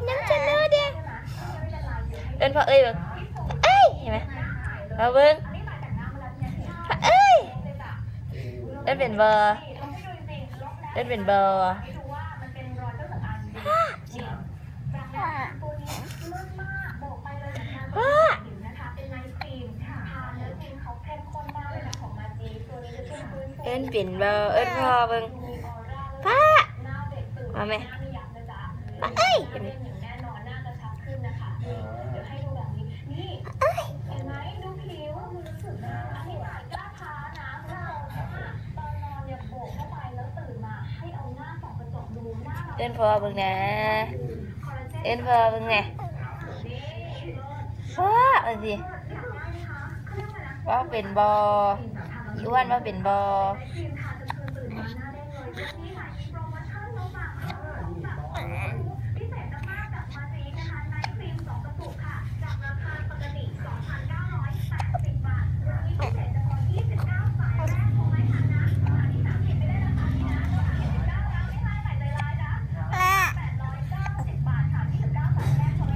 ນຳເຈົ້າເດີ ເອີ້ນພໍ່ເອີຍເບິ່ງ ເອີຍ ເຫັນໄໝ ພໍ່ເອີຍ ເອີ້ນເປັນບໍ່ ເອີ້ນເປັນບໍ່ ເອີ້ນເປັນບໍ່ ເອີ້ນພໍ່ເບິ່ງ ພໍ່ ມາແມ່ ພໍ່ເອີຍ ເອີຍ. ເອີ້ນພໍ່ເບິ່ງແດ່ ເອີ້ນພໍ່ເບິ່ງແດ່ ພໍ່ ວ່າຊິ ເວົ້າເປັນບໍ່ ອີອ້ວນ ເວົ້າເປັນບໍ່?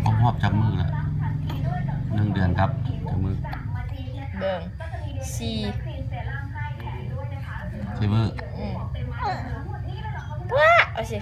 ຄົບຮອບຈັກມື້ລະ ໜຶ່ງເດືອນກັບຈັກມື້? ເບິ່ງ ສີ່ ສີ່ມື້ ອືມ ວ້າ ເອົາຊິ